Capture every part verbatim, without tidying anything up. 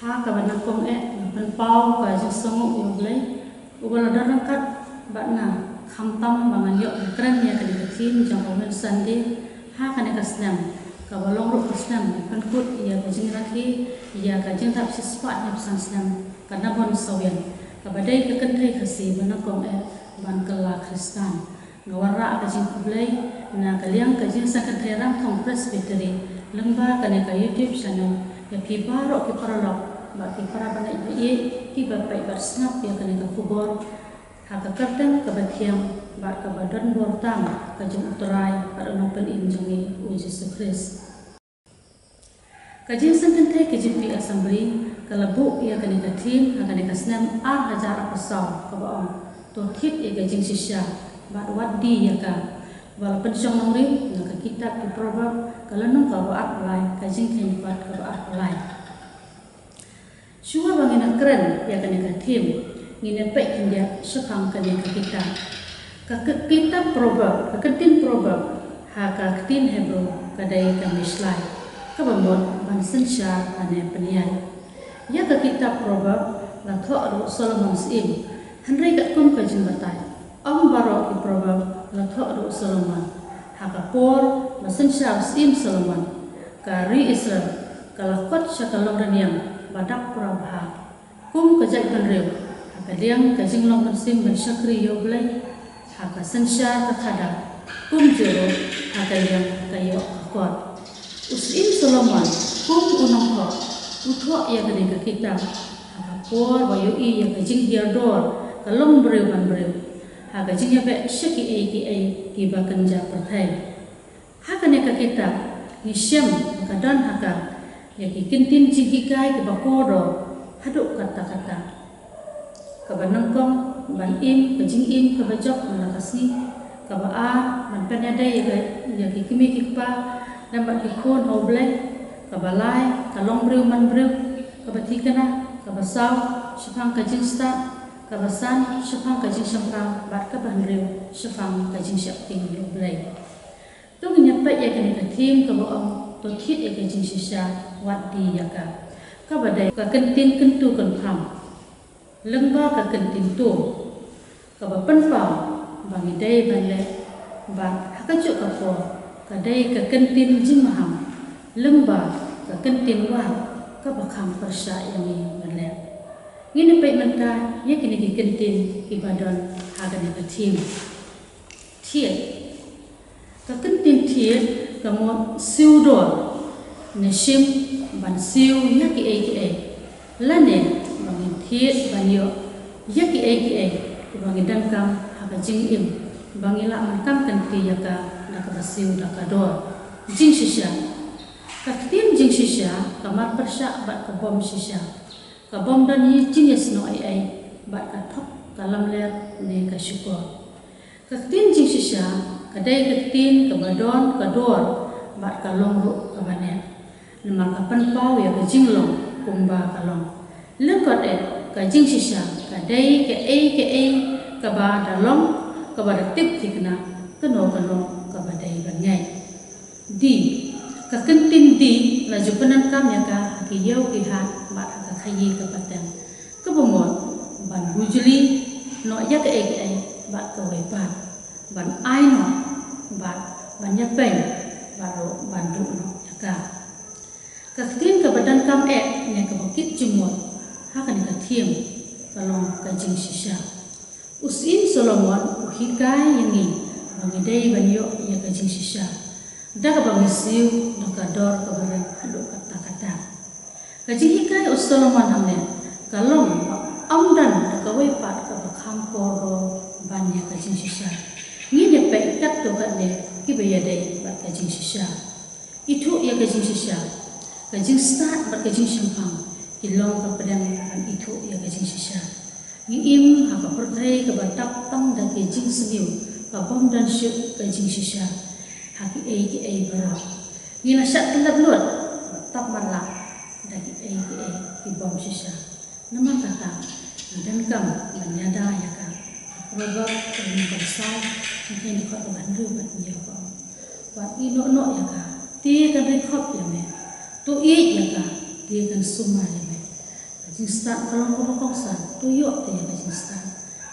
Ha kaba nyngkong eh, nga pynpaw ka jingsngewnguh ïa U Blei uba la don ryngkat bad nga, khamtam ba ngan ïoh ban kren ïa kane ka theme jong ka Women's Sunday ha kane ka snem, kaba long ruh ka snem pynkut ïa ka jingrakhe ïa ka jingdap shispah hynñiewphew san snem ka Nabon Sawien, kaba dei ka kynthei Khasi ba nyngkong eh ban kylla Khristan. Nga wanrah ka jingkhublei na ka liang ka Jingseng Kynthei Ramthong Presbytery lyngba kane ka YouTube channel ïa phi baroh ki paralok bad ki para bangeit ba ïeit kiba peit bad sngap ïa kane ka khubor ha ka kyrteng kaba thiang bad kaba don bor tam ka jong U Trai bad U Nongpynim jong ngi U Jisu Khrist. Ka Jingseng Kynthei Ka Jingpih Assembly ka la buh ïa kane ka theme ha kane ka snem ar hajar arphew saw kaba ong, To thied ïa ka jingshisha bad wat die ïa ka, ba la pynshong nongrim na ka kitab ki Proverb ka lynnong kaba arphew lai, ka jingkheiñ kot kaba arphew lai. Shuwa ba ngin ïa kren ïa kane ka theme, ngin ïa peit khyndiat shaphang kane ka kitab. Ka ki-, kitab Proverb, ka ktien Proverb ha ka ktien Hebru ka dei ka Mishlai, kaba mut ban synshar lane pynïaid. Ïa ka kitab Proverb la thoh da u Solomon Syiem, hynrei katkum ka jingbatai, ym baroh ki Proverb la thoh da u Solomon. Ha ka por ba synshar u Syiem Solomon, ka ri Israel ka la kot sha ka longrynieng ba dap pra bha, kum ka jaitbynriew, ha ka liang ka jinglong mynsiem ban shakri ïa U Blei, ha ka synshar ka khadar, kumjuh ruh ha ka liang ka ïoh ka kot. U Syiem Solomon, kum u nongthoh, u thoh ïa kane ka kitab ha ka por ba ïohi ïa ka jinghiar dor ka longbriew manbriew, ha ka jingïabeh sha kiei kiei kiba kynja pyrthei. Ha kane ka kitab ngi shem ba ka don ha ka ïa ki kyntien jinghikai kiba kordor haduh katta katta. Kaba nyngkong, ban im ka jingim kaba jop man la ka sngi. Kaba ar, ban pynïadei ïa ka, ïa ki kmie ki kpa lem bad ki khun ha U Blei. Kaba lai, ka longbriew manbriew kaba thikna. Kaba saw, shaphang ka jingstad. Kaba san, shaphang ka jingshemphang bad kaba hynriew, shaphang ka jingsheptieng ïa U Blei. To ngin ïa peit ïa kane ka theme kaba ong, To thied ïa ka jingshisha, wat die ïa ka. Kaba dei ka kyntien kyntu kynpham lyngba ka kyntien to, kaba pynpaw ba ngi dei ban leh, bad ha kajuh ka por ka dei ka kyntien jingmaham lyngba ka kyntien wat, kaba kham pyrshah ïa ngi ban leh. Ngin ïa peit mynta ïa kine ki kyntien kiba don ha kane ka theme. Thied. Ka kyntien thied ka mut siew dor, ne shim ban siew ïa kiei kiei, lane ba ngin thied ban ïoh ïa kiei kiei kiba ngi donkam ha ka jingim, ba ngi lah ban kam kynti ïa ka da kaba siew da ka dor. Jingshisha. Ka ktien jingshisha ka mar pyrshah bad ka bym shisha. Ka bym don jingïasnoh ei ei bad ka thok ka lamler ne ka shukor. Ka ktien jingshisha ka dei ka ktien kaba don ka dor bad ka long ruh kaba neh, namar ka pynpaw ïa ka jinglong kumba ka long. Lyngkot eh, ka jingshisha ka dei kaei kaei kaba da long, kaba da tip thikna, kano kano kaba dei ban ngeit. Die. Ka kyntien die la ju pyndonkam ïa ka ha ki ïew ki hat bad ha ka khaïi ka pateng, kaba mut ban bujli noh ïa kaei kaei bad kawei pat, ban ai noh bad ban ïapeiñ bad ruh ban duh noh ïa ka. Ka ktien kaba donkam eh ne kaba kit jingmut ha kane ka theme ka long ka jingshisha. U Syiem Solomon u hikai ïa ngi ba ngi dei ban ïoh ïa ka jingshisha da kaba ngi siew da ka dor kaba rem haduh katta katta. Ka jinghikai u Solomon hangne ka long ba ym don da kawei pat kaba kham kordor ban ïa ka jingshisha. Ngin ïa peit katto katne kiba ïadei bad ka jingshisha. Ithuh ïa ka jingshisha. Ka jingstad bad ka jingshemphang ki long ka pdeng ban ithuh ïa ka jingshisha. Ngi im ha ka pyrthei kaba tap tang da ki jingsniew, ka bym don shuh ka jingshisha ha kiei kiei baroh. Ngi la shah tyllep lut, tap matlah da kiei kiei ki bym shisha. Namar kata, ngi donkam ban ïada ïa ka. Proverb ka lynnong kaba saw, ka dkhot kaba hynriew bad hynñiew ka ong, Wat ïehnoh noh ïa ka, te kan ri khop ïa me. To ïeit ïa ka, te kan sumar ïa me. Jingstad ka long kaba kongsan, to ïoh te ïa ka jingstad.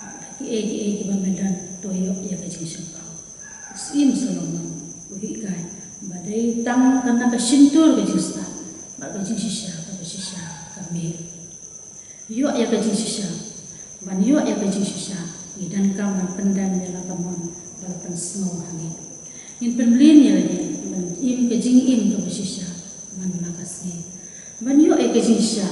Bad ha kiei kiei kiba me don, to ïoh ïa ka jingshemphang. U Syiem Solomon u hikai ba dei tang kane ka shyntur ka jingstad bad ka jingshisha kaba shisha ka mih. Ïoh ïa ka jingshisha. Ban ïoh ïa ka jingshisha, ngi donkam ban pyndem ïa la ka mon ba la pynsngew ha ngi. Ngin pynmlien ïa lade ban im ka jingim kaba shisha man la ka sngi. Ban ïoh ïa ka jingshisha,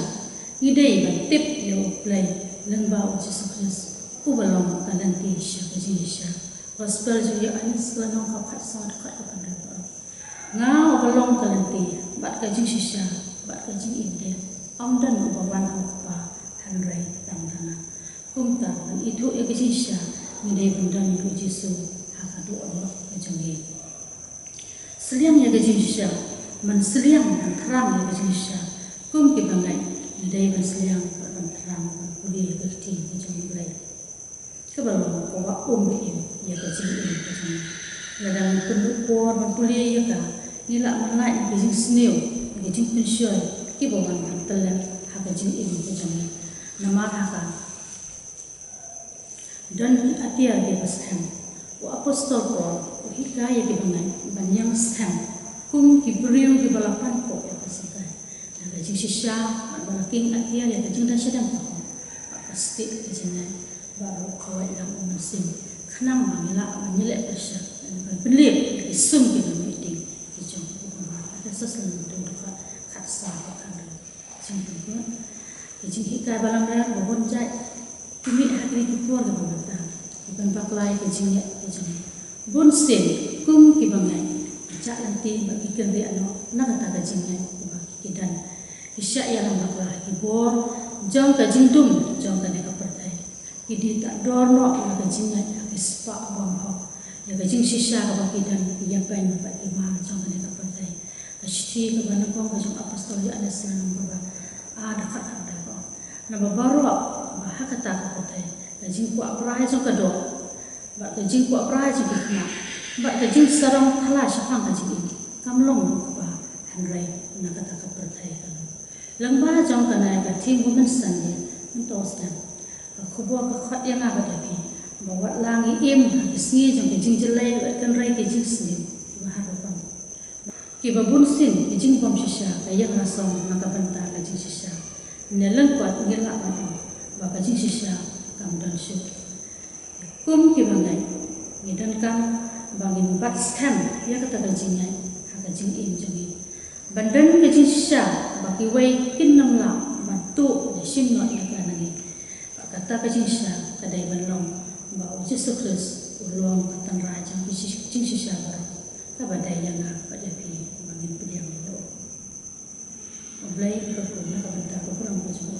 ngi dei ban tip ïa U Blei lyngba U Jisu Khrist, uba long ka lynti sha ka jingshisha. Gospel jong u Ïoannis, ka lynnong kaba khatsaw, dkhot kaba hynriew. Nga uba long ka lynti bad ka jingshisha bad ka jingim de, ym don uba wan ha U Kpa hynrei tang da nga. Kumta ban ithuh ïa ka jingshisha, ngi dei ban don ïa U Jisu ha ka dohnud ka jong ngi. Sliang ïa ka jingshisha, ban sliang ban thrang ïa ka jingshisha, kum kiba ngeit ngi dei ban sliang bad ban thrang ban pule ïa ka ktien ka jong U Blei, kaba long kaba um im ïa ka jingim ka jong ngi. Lada ngi pynduh por ban pule ïa ka, ngi lah ban lait na ka jingsniew, na ka jingpynshoi, kiba wan ban tyllep ha ka jingim ka jong ngi. Namar ha ka don ki atiar kiba skhem. U Apostol Paul u hikai ïa kiba ngeit ban ïeng skhem kum ki briew kiba la panpoh ïa ka sohkei. Na ka jingshisha, bad ba la king atiar ïa ka jingdon shadem ka hok, bad ka stieh ka jingngeit, bad ruh ka waitlam u mynsiem, khnang ba ngi lah ban ïaleh pyrshah, ban pynlip ïa ki sum kiba mih ding ki jong u Kpa. Ephesos lynnong hynriew, dkhot khatsaw bad khathynriew. Jingpynbeit, ka jinghikai ba lamler ba bun jait ki mih ha kine ki por kiba mynta, ki pynbakla ïa ka jingngeit ka jong ngi. Bunsien kum kiba ngeit, ki jah lynti bad ki kynriah noh na kata ka jingngeit kaba ki don. Ki shah ïalam bakla ha ki bor jong ka jingdum jong kane ka pyrthei. Ki die tad dor noh ïa ka jingngeit ha ki spah bymhok, ïa ka jingshisha kaba ki don, ki ïabeiñ bad ki mar jong kane ka pyrthei. Ka shithi kaba nyngkong ka jong u Apostol Ïoannis, lynnong kaba ar, dkhot kaba khatnriew. Naba baroh ba ha kata ka pyrthei, ka jingkwah brai jong ka doh, bad ka jingkwah brai jong ki khynnah, bad ka jingsarong thala shaphang ka jingim, kam long na U Kpa, hynrei na kata ka pyrthei ka long. Lyngba jong kane ka theme ba mynsan ïa mynta snem, ka khubor ka khot ïa nga bad ïa phi ba wat la ngi im ha ki sngi jong ka jingjyllei bad kynrei ka jingsniew kiba har rukom, kiba bunsien ka jingbymshisha ka ïeng rasong na ka bynta ka jingshisha. Ne lyngkot ngi lah ban ong ba ka jingshisha kam don shuh. Kum kiba ngeit, ngi donkam ba ngin bat skhem ïa kata ka jingngeit ha ka jingim jong ngi. Ban don ka jingshisha ba kiwei kin ym lah ban tuh ne shim noh ïa ka na ngi. Bad kata ka jingshisha ka dei ban long ba U Jisu Khrist u long ka tynrai jong ki shi-, jingshisha baroh, kaba dei ïa nga bad ïa phi ba ngin pdiang ïa u. U Blei un kyrkhu na ka bynta ka burom ka jong u.